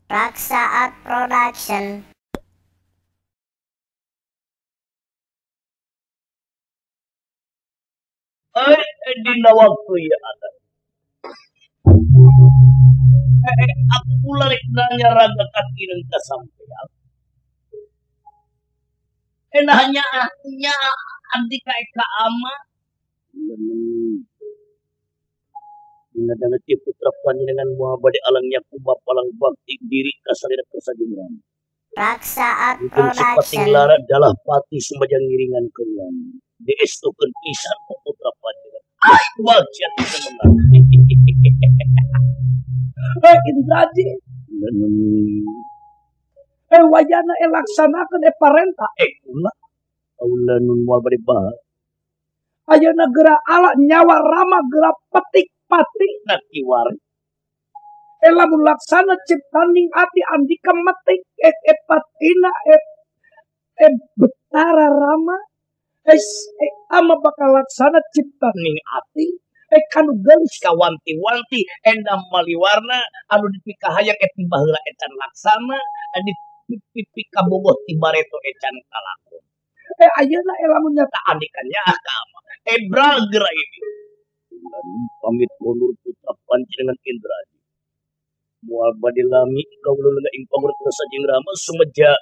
Raksa Art Production. Dina waktu ya ada. Aku lari nanya raga kaki dan kasampean. Nanya nya andika eka ama. Dina danget putra panjenengan muha bade alangnya kuma palang bakti diri kasalira kasajeng Rama. Raksa Art Mungkin sepating Production. Lara dalah pati sumajang ngiringan keulang. Diestukeun pisan ku putra panjenengan. Ai bagian semenang. Indrajit. Leneng. Wayana laksanakeun parentah. Ulah. Ulah nun moal bade baha. Ayeuna geura ala nyawa Rama geura petik pati. Na kiwari. Lamun laksana ciptaning ati andika metik patina betara Rama. Ama bakal laksana ciptaning ati. Kanu gelis kawanti-wanti endam maliwarna anu dipikahayang ti baheula ecan laksana dipikabogoh ti bareto ecan kalakon. Ayeuna lamun nyata andika nyaah ka ama. Bragra ini. Dan pamit kondur putra panjenengan Indrajit. Moal bade lami kaula lega ing pamur kersa jeung Rama sumeja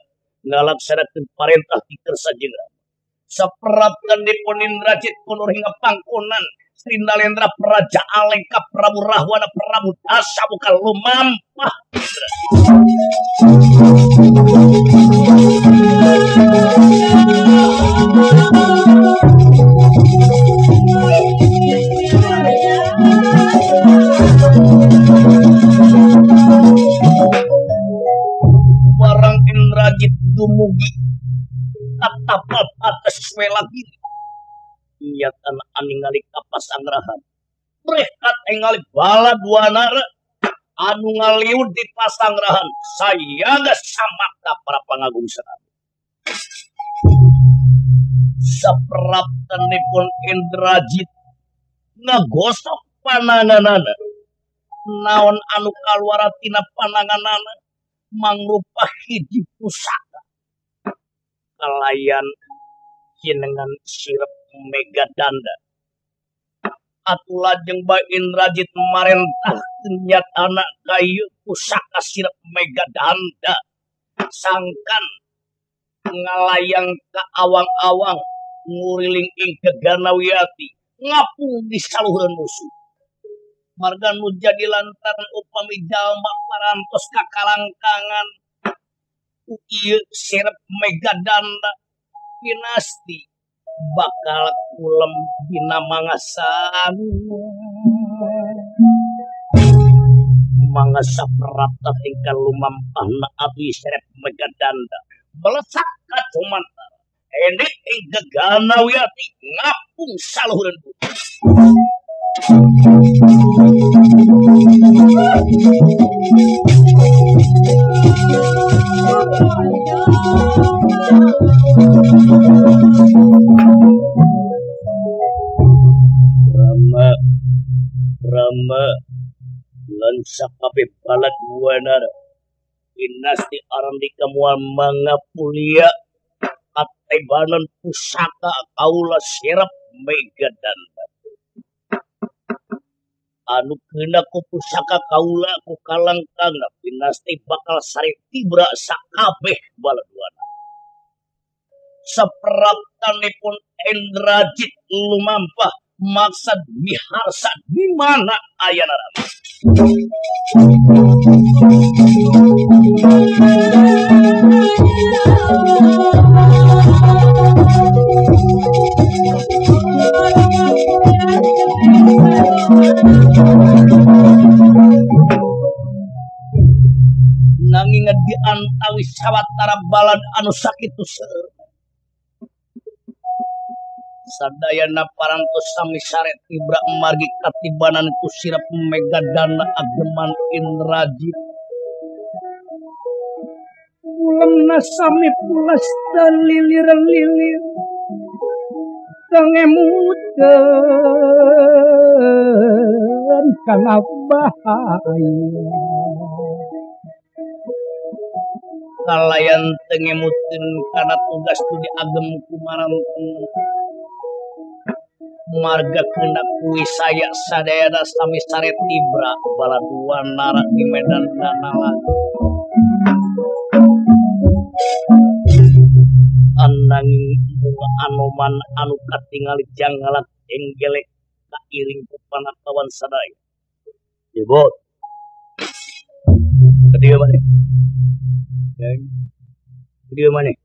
ngalaksanakeun parentah ti kersa jeung Rama. Sapraptanipun Indrajit kondur hingga pangkonan Sri Nalendra Praja Alengka Prabu Rahwana Prabu Dasamuka lumampah. Barang Indrajit dumugi tatapal atas welagi. Niatan aningali kapasangrahan. Brekat engali bala dua nara anu ngaliud di pasangrahan. Sayaga samapta para pangagung serami. Sapraptanipun Indrajit ngagosok pananganana. Naon anu kaluar tina pananganana mangrupa hiji pusaka. Kalayan jenengan sirep Megadanda. Atuh lajeng bae Indrajit marentah nyat anak kayu pusaka sirep Megadanda. Sangkan ngalayang ka awang-awang nguriling ing Geganawiyati ngapung di saluhureun musuh. Marga nu jadi lantaran upami jalma parantos ka kalangkangan ku ieu sirep Megadanda pinasti bakal kulem dina mangasan. Mangasa prapta tingkal lumampahna abdi sirep Megadanda melesak ka cumantara endek ing Geganawiyati ngapung saluhureun bumi. Rama Rama lan sakabeh balad wanara pinasti arandika moal mangapulia katebanan pusaka kaula sirep Megadanda. Anu keuna ku pusaka kaula ku kalangkangna pinasti bakal sare tibra sakabeh baladwana. Sapraptanipun Indrajit lumampah maksad miharsa di mana ayana Rama. Nanging di antawis sawatara balad anu sakitu seueur. Sadayana parantos sami sare tibra margi katibanan ku sirep Megadana ageman Indrajit. Ulemna sami pulas dan lilir lilir tengemuteun kana bahaya. Kalayan teu ngemutin kana tugas nu diagem ku maranten. Marga keuna kuwi saya sadayana sami sare tibra baladuan nara di medan danalaga. Ananging bunga anoman anu katingali jangalak enggelek kairing ku panakawan sadaya. Debot. Ka dieu maneh? Ka dieu maneh?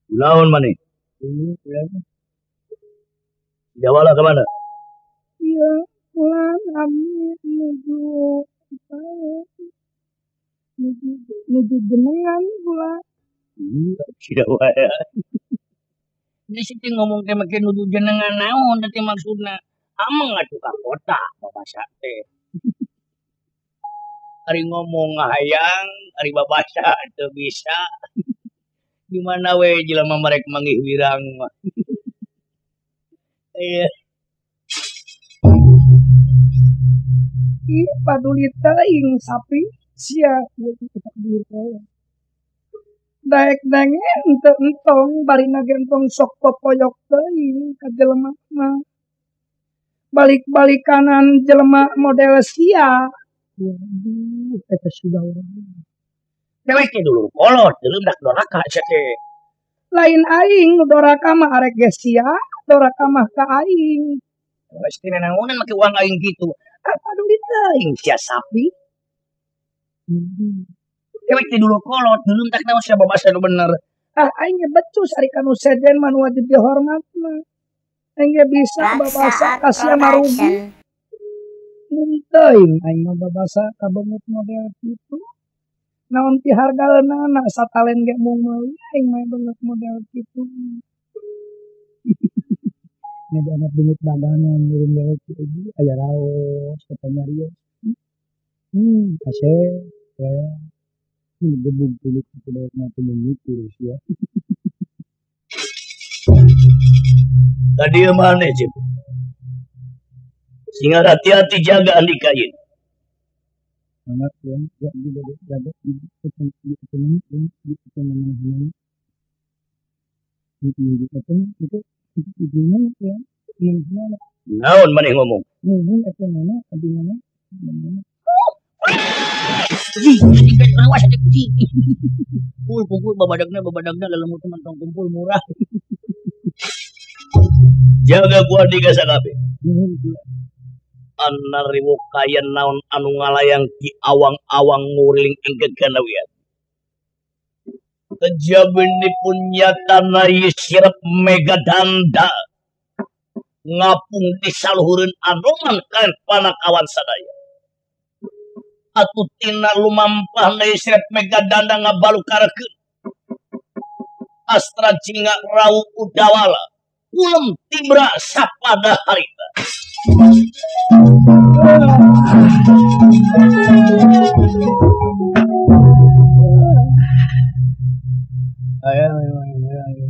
Kunaon maneh? Jawala ka mana? Ieu pulang abdi nuju nuju jenengan kula. Iya, tidak wae. Di situ ngomong teh make nuju jenengan naon teh maksudna? Ameng atuh ka kota babasa teh. Ari ngomong ngahayang, ari babasa teu bisa. Di mana we jelema marek manggih wirang mah. Iya. Ih, paduli teuing sapi sia daek denge henteu entong barina ge entong sok popoyok teuing ka jelema mah. Balik-balik kanan jelema model sia. Waduh, eta sudah urang. Dewek teh dulur kolot, deuleum dak doraka sia teh. Lain aing nu doraka mah arek ge sia, doraka mah ka aing. Geus teh nanaonan make uang aing kitu. Ah, paduli teuing sia sapi. Dewek teh dulur kolot, deuleum tak naon sia babasa nu bener. Ah, aing ge becus ari ka nu sejen mah nu wajib dihormat mah. Aing ge bisa babasa ka sia mah rugi. Mun teuing aing mah babasa ka beungeut model kitu. Naon pihargaeunana satalen ge mung meuli aing mah beungeut model kitu. Nya dianggap beungeut dagangan ngirim dewek ti ieu aya raos eta nyarios. Kasep aya. Gebug tuluy ku dewek mah teu nyukur sia. Tadi maneh cik. Sing hati-hati jaga andika ieu. Anak yang ya di bade jaga di di ekonomi di ekonomi di ekonomi itu ibunya ya mana Naon maneh ngomong? Nuhun eta mana abdi mana mana. Kumpul kumpul babadagna babadagna lelembut teman tong kumpul murah. Jaga gua andika sakabe. Nuhun kula. Anariwo kaya naon anu ngalayang di awang-awang nguriling ing geganawian. Kejabinipun nyata nayi sirep megadanda ngapung di saluhureun anoman kan panakawan sadaya. Atuh tina lumampah nayi sirep megadanda ngabalukarkeun. Astra jingga rau udawala kulem tibra sapada harita. Ayo, ayo, ayo, ayo.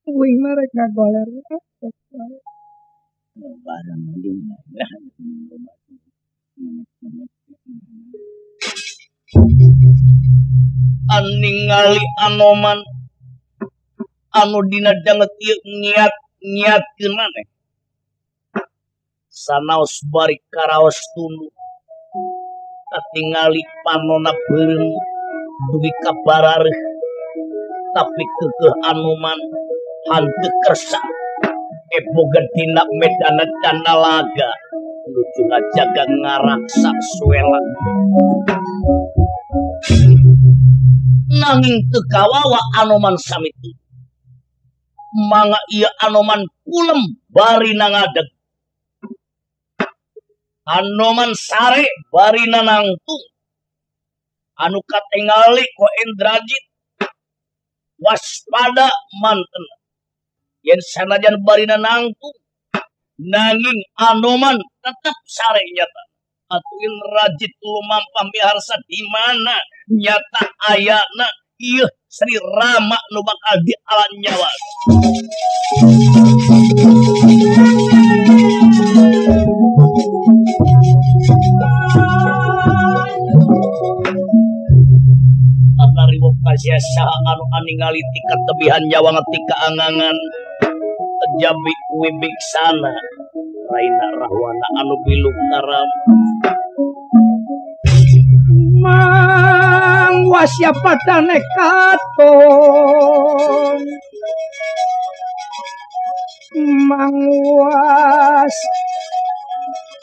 Wing mereka ngagoler. Barang aja lah. Aningali anoman anu dina danget ieu ngiat ngiatkeun maneh. Sanaos bari karaos tunduk katingali panona beureum dugi ka barareuh tapi keukeuh anoman hanteu kersa eboga dina medana danalaga nuju ngajaga ngaraksa suelang. Nanging teu kawawa anoman samitu. Mangga ieu anoman kulem bari nangadeg. Anoman sare bari nanangtung. Anu katingali ku Indrajit waspada manten. Yen sanajan bari nanangtung nanging anoman tetep sare nyata. Atuh Indrajit lumampah miharsa di mana nyata ayana Ieu Sri Rama nu bakal dialan nyawa. Anariwok kasih saha anu aningali ti katebihan nyawa ti kaangangan jabi wibiksana raina rahwana anu biluk taram. Mang wasya padane katon, mang was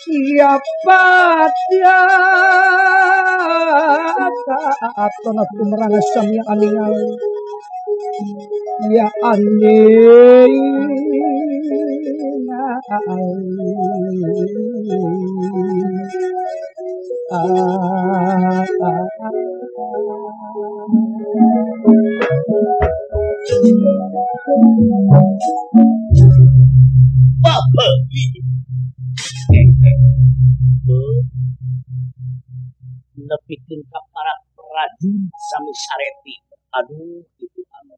siapa katon aku merana samya aningal ya aningal. Bapak nepikeun ka para prajurit sami sareti. Aduh itu anu.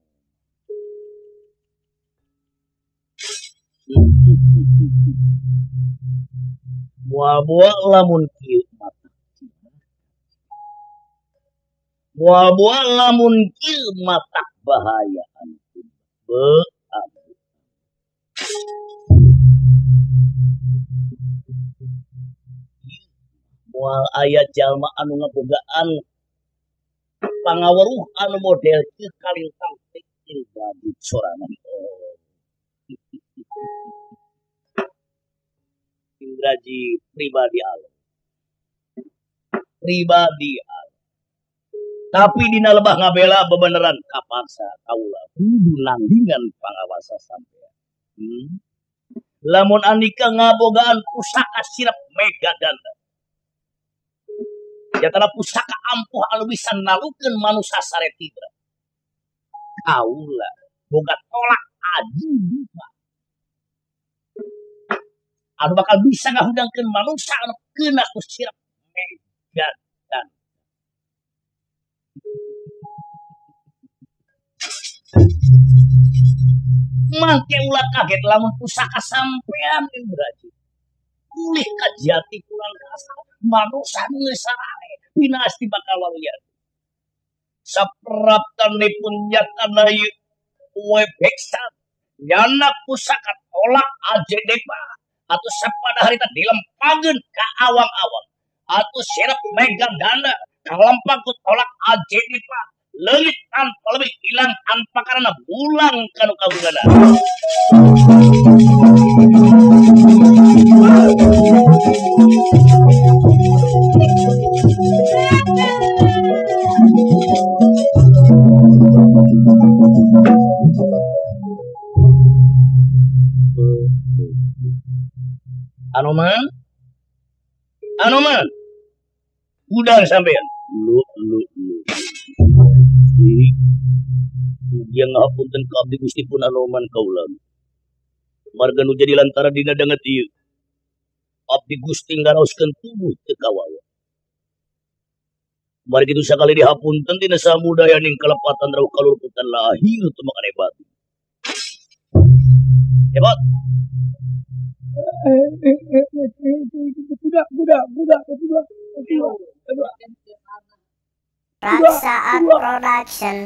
Moal-moal lamun kieu mata. Moal-moal lamun kieu mata bahaya anu. Be anu. Moal aya jalma anu ngabogaan pangaweruh anu model kieu kalintang teh Indrajit sorangan. Oh. Indrajit pribadi Allah. Pribadi Allah. Tapi dina lebah ngabela bebeneran kapaksa kaula kudu nandingan pangawasa sampean. Lamun andika ngabogaan pusaka sirap megadana. Jatana pusaka ampuh anu bisa nalukeun manusa saretibra. Kaula boga tolak aji duka. Anu bakal bisa ngahudangkeun manusa anu keuna ku sirap megadana. Mangke ulah kaget lamun pusaka sampean Indrajit. Ulih ka jati kurang kasar manusa nu geus sarare pinasti bakal waluya. Sapraptanipun nyatana ieu webeksa nyana pusaka tolak aje depa atau sapada harita dilempageun ka awang-awang atau sirap megadana kalempang ku tolak aje depa leungit tanpa lebih hilang tanpa karena bulang kanu kabulana. Anoman, Anoman, udang sampean. Lu lu lu. Dia ngahapunten ka abdi Gusti pun Anoman kaula. Marga nu jadi lantaran dina danget ieu. Abdi Gusti ngaraoskeun tubuh teu kawawa. Mari kitu sakali dihapunten dina samudayaning kalepatan rauh kalurputan lahir teu makan hebat. Hebat. Budak, budak, budak, budak, budak. Raksaat Production.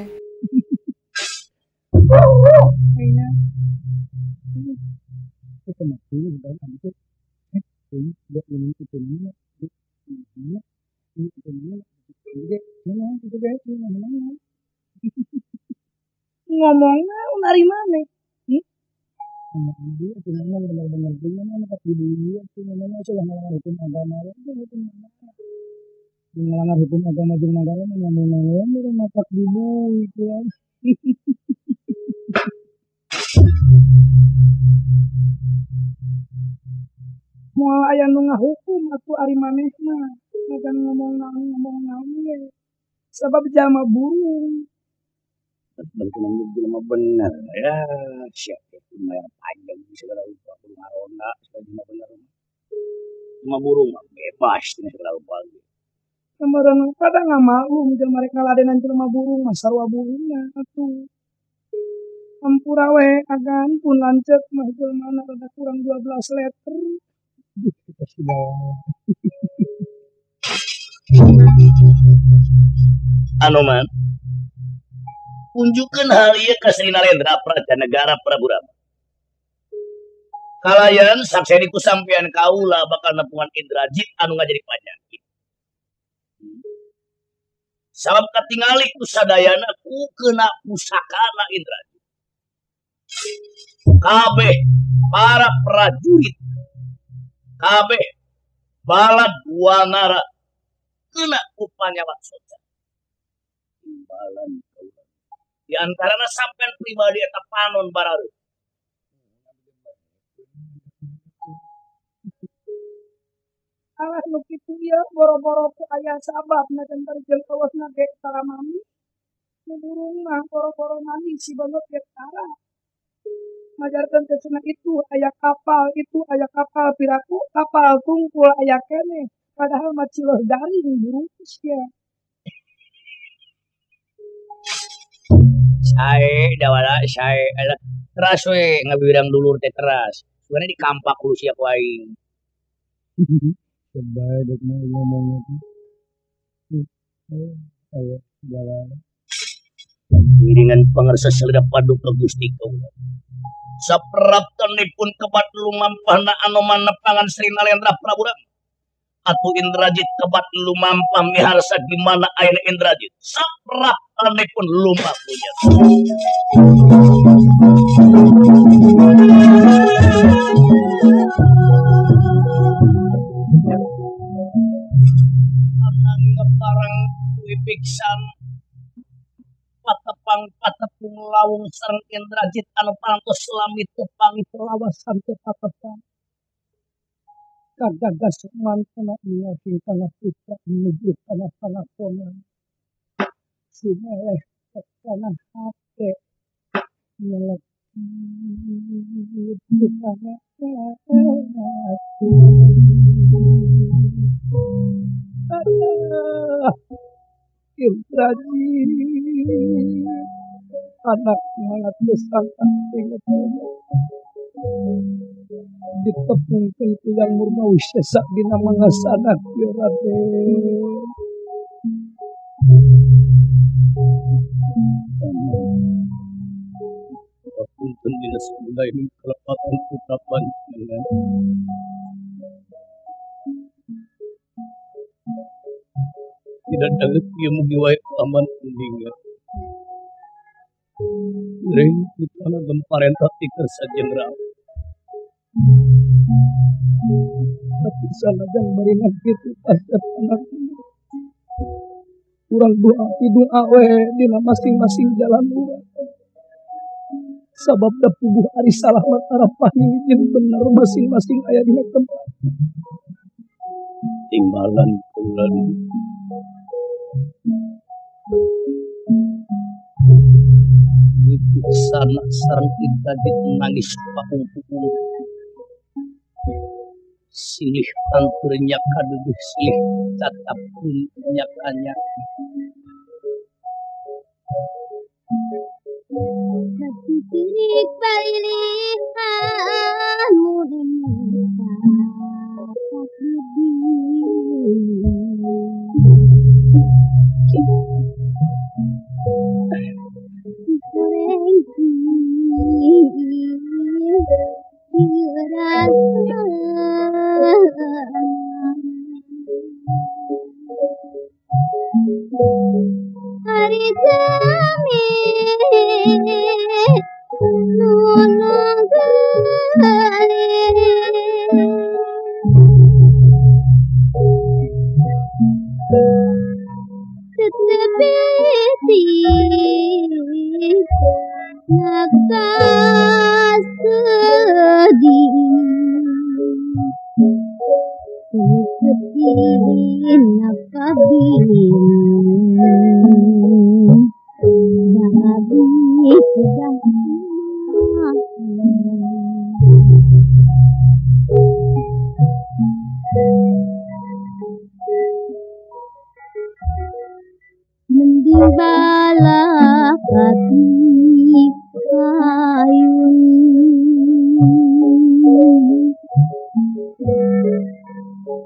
Ngomongnya unari mana? Ngomong benar-benar hukum agama, melanggar hukum agama jeung nagara mah nyamun we matak dibui ku. Moal aya nu ngahukum atuh ari manehna, najan ngomong naon ge. Sabab jalma burung. Balik nanya jelema bener ya, siap ya lumayan panjang segala rupa burung arona segala jelema bener. Jelema burung mah bebas tina segala rupa ge. Meureun pada ngamaklum jelema rek ngaladenan jelema burung mah sarua burungna atuh. Hampura we agan pun lanceuk mah jelema rada kurang 12 liter. Duh, kita si bawa. Anoman unjukkeun hal ieu ka Sri Narendra Praja Negara Prabu Rama. Kalayan sakseni ku sampean kaula bakal nepungan Indrajit anu ngajadi panyakit. Sabab katingali ku sadayana ku kena pusakana Indrajit. Kabeh para prajurit, kabeh balad wanara kena ku panyawat soca. Timbalan kaula. Di antarana sampean pribadi eta panon bararu. Alah nu kitu ieu boro-boro ku aya sabab najan bari jeung eueuhna ge tara mami. Nu burung mah boro-boro mami si beungeut ge tara. Majarkeun teh cenah itu aya kapal, itu aya kapal piraku, kapal tungkul aya keneh. Padahal mah cileuh garing burung sia. Sae dawala sae alah teras we ngabirang dulur teh teras. Sebenarnya di kampak lu sia ku aing. Coba dek mah ngomong itu. Aya dawala. Ngiringan pangarsa salira paduka Gusti kaula. Sapraptanipun kebat lumampahna Anoman nepangan Sri Narendra Prabu Rama. Atuh Indrajit kebat lumampah miharsa di mana ayeuna Indrajit. Sapraptanipun lumampahnya. Anang ngeparang wipiksan patepang patepung lawung sareng Indrajit anu parantos lami tepang lawasan teu patepang. Kagagas mantena ningal kana putra menuju kana palakonan. Sumeleh kana hate nyelekit kana hati. Aduh, Indrajit anak malah tersangka ingat ditepungkeun ku Yang Murmawisesa dina mangasanak ieu Raden. Punten dina samudaya ing kalepatan putra panjenengan. Tidak daget ieu mugi wae paman meninggal. Ring putrana gemparentah ti kersa jenderal. Tapi sanajan barina kitu kasep anak urang doa doa we dina masing-masing jalan urang. Sabab da puguh ari salah mah tara pahingin bener masing-masing aya dina tempat. Timbalan kaula sana sareng Indrajit nangis paung-paung. Silih anturnya kaduduh silih catapun nyakanya. Titik palilihan muda hari jami Balakat payun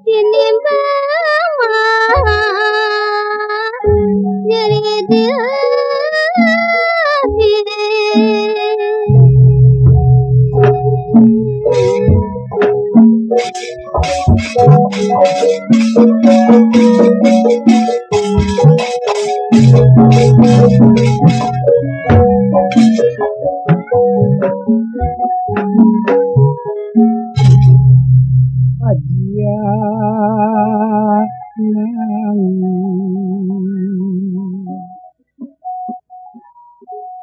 tinimbang nyeri di hati. Aja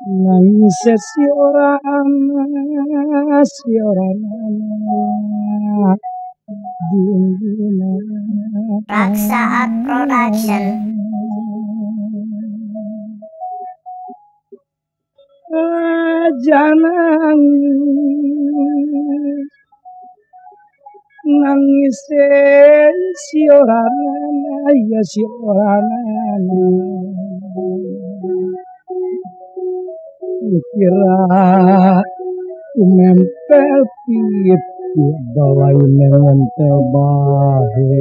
nangis si ora ana si ora ana Raksa Art Production. Aja nangis nangis si ora ana ya si ora ana kira nempel pit bawa nempel bahe.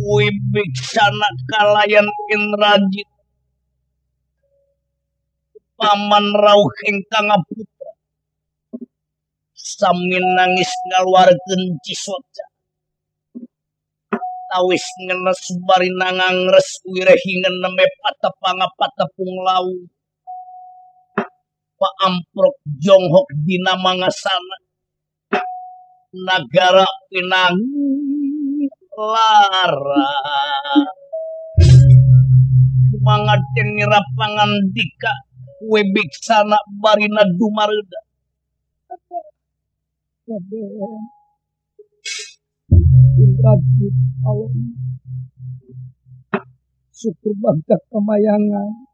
Wibiksana kalayan Indrajit paman rauh ingkang putra sami nangis ngaluarkeun cisoca tawis ngenes bari nangangres wirehingan neme patepanga patepung lau paamprok jonghok dina mangasana nagara Pinang lara mangaten ngirapangan dika wibiksana barina dumareuda. Indrajit Allah syukur bagja kamayangan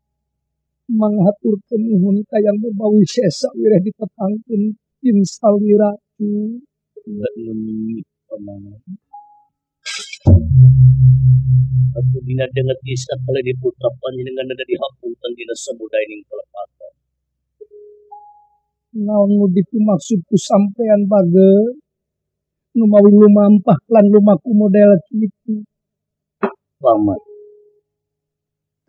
manghatur kenuhun kayang bebawi sesa wireh ditepangkeun insal wiratu paman atuh dina denget isa kali di putra panjenengan ada dihapunten dina samudaining kelepatan. Naon nu dimaksudku sampean bage numawi lumampah lan lumaku model kitu. Paman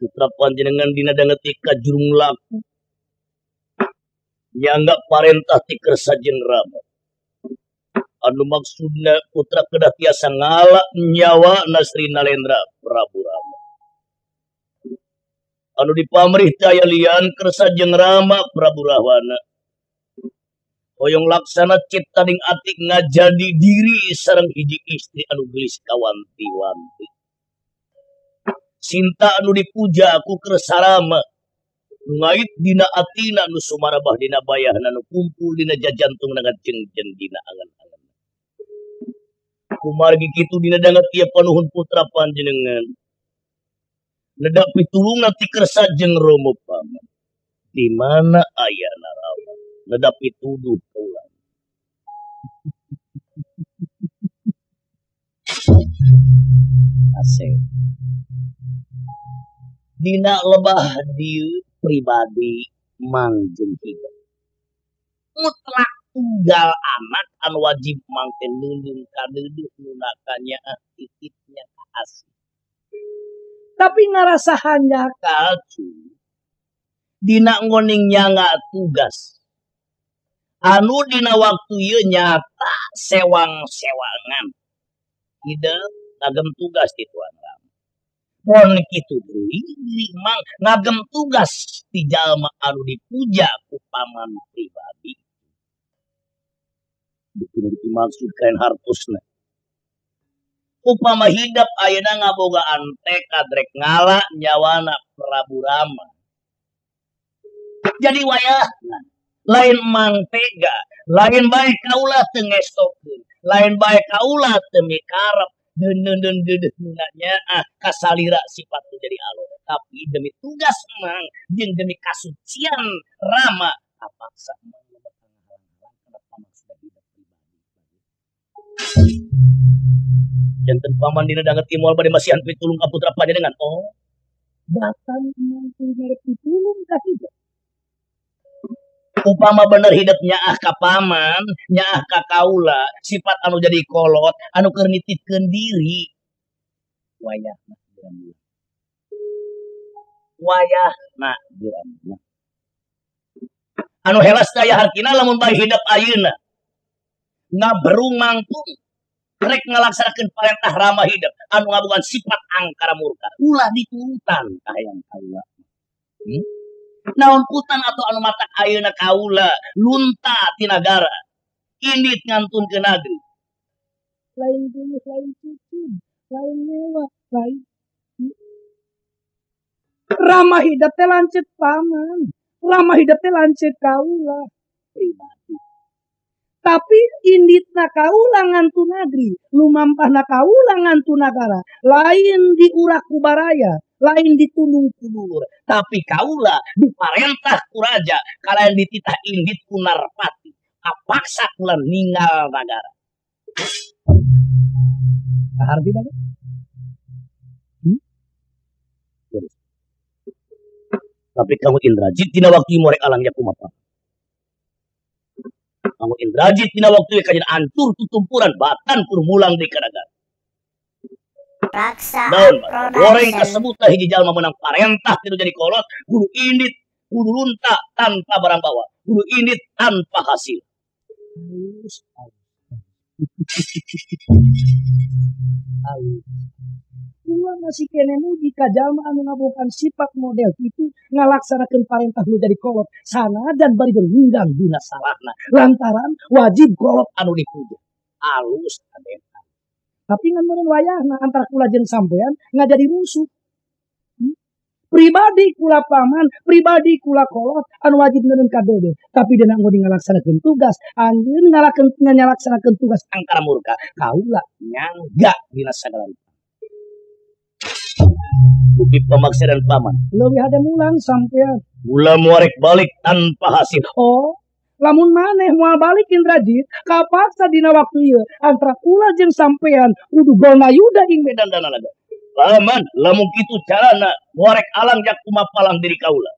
putra panjenengan dina danget ka jurung laku nyangga parentah ti kersa jeung Rama anu maksudna putra kedah tiasa ngala nyawa Sri Nalendra Prabu Rama anu dipamrih teh aya lian kersa jeung Rama Prabu Rahwana hoyong laksana ciptaning ati ngajadi diri sareng hiji istri anu geulis kawanti-wanti. Sinta anu dipuja ku kersa Rama nu ngait dina atina nu sumarabah dina bayahna nu kumpul dina jajantung ngajengjen dina angan-angan. Kumargi kitu dina danget ieu panuhun putra panjenengan nedak pitulungan ti kersa jeung Rama paman. Di mana ayana Rama nedak pituduh kaula. Asep dina lebah dieu pribadi mang jeung hidup mutlak tunggal anak anu wajib mangke neundeun kadeudeuh nu nakanyaah titipnya ka asih. Tapi ngarasa hanjakal dina ngoning nyangga tugas anu dina waktu ieu nyata sewang-sewangan hidup ngagem tugas di Tuan Rama. Pon kitu deui mang ngagem tugas di jalma anu dipuja ku paman pribadi. Bikin dimaksud kain hartosna. Upama hidap ayeuna ngabogaan tekad rek ngala nyawana Prabu Rama. Jadi wayahna lain mang tega, lain bae kaula teu ngestokeun, lain bae kaula teu mikarep deun deudeuh nunanya kasalira sifat nu jadi alo. Tapi demi tugas mang jeung demi kasucian Rama kapaksa mang halang-halang kana pamaksud hidup pribadi. Janten paman dina danget moal bade masihan pitulung ka putra panjenengan. Oh, batang mampu merek pitulung ka hidup. Upama bener hidup nyaah ka paman, nyaah ka kaula, sifat anu jadi kolot, anu keur nitipkeun diri. Wayahna diramulang. Wayahna diramulang. Anu helas daya hartina lamun bae hidup ayeuna. Ngaberung mangpung rek ngalaksanakeun parentah rama hidup anu ngabogaan sifat angkara murka. Ulah diturutan ka hayang kaula. Naon kutan atau anu matak ayeuna kaula lunta ti nagara indit ngantun ke nagri. Lain geuleuh, lain cucun, lain nyewa, lain. Rama hidup teh lanceuk paman, rama hidup teh lanceuk kaula pribadi. Tapi inditna kaula ngantun nagri, lumampahna kaula ngantun nagara, lain diurak ku baraya, lain ditundung ku dulur, tapi kaula diparentah ku raja, kalayan dititah indit ku narpati, apaksa kula ninggal nagara. Kaharti banget. Tapi kamu Indrajit dina waktu morek alangnya kumapa. Kamu Indrajit dina waktu kajian antur tutumpuran batan kurmulang di kanagan. Raksa Daun goreng Production. kasebut hiji jalma menang parentah tilu jadi kolot, kudu indit, kudu lunta tanpa barang bawa, kudu indit tanpa hasil. Halus, halus. Halus. Kula masih kene muji ka jalma anu ngabogaan sifat model kitu ngalaksanakeun parentah nu jadi kolot sanajan bari ninggang dina salahna lantaran wajib kolot anu dipuja. Alus aden. Tapi ngan meureun wayahna antara kula jeung sampean ngajadi musuh. Pribadi kula paman, pribadi kula kolot anu wajib neuneun ka deudeuh, tapi dina ngodi ngalaksanakeun tugas, anjeun ngalaksanakeun tugas angkara murka, kaula nyangga dina sagala rupa. Bukti pemaksa dan paman. Leuwih hade mulang sampean. Kula muarek balik tanpa hasil. Oh, lamun maneh moal balik Indrajit, kapaksa dina waktu ieu antara kula jeung sampean kudu gonayuda ing medan danalaga. Paman, lamun kitu carana muarek alang jak kumapalang diri kaula.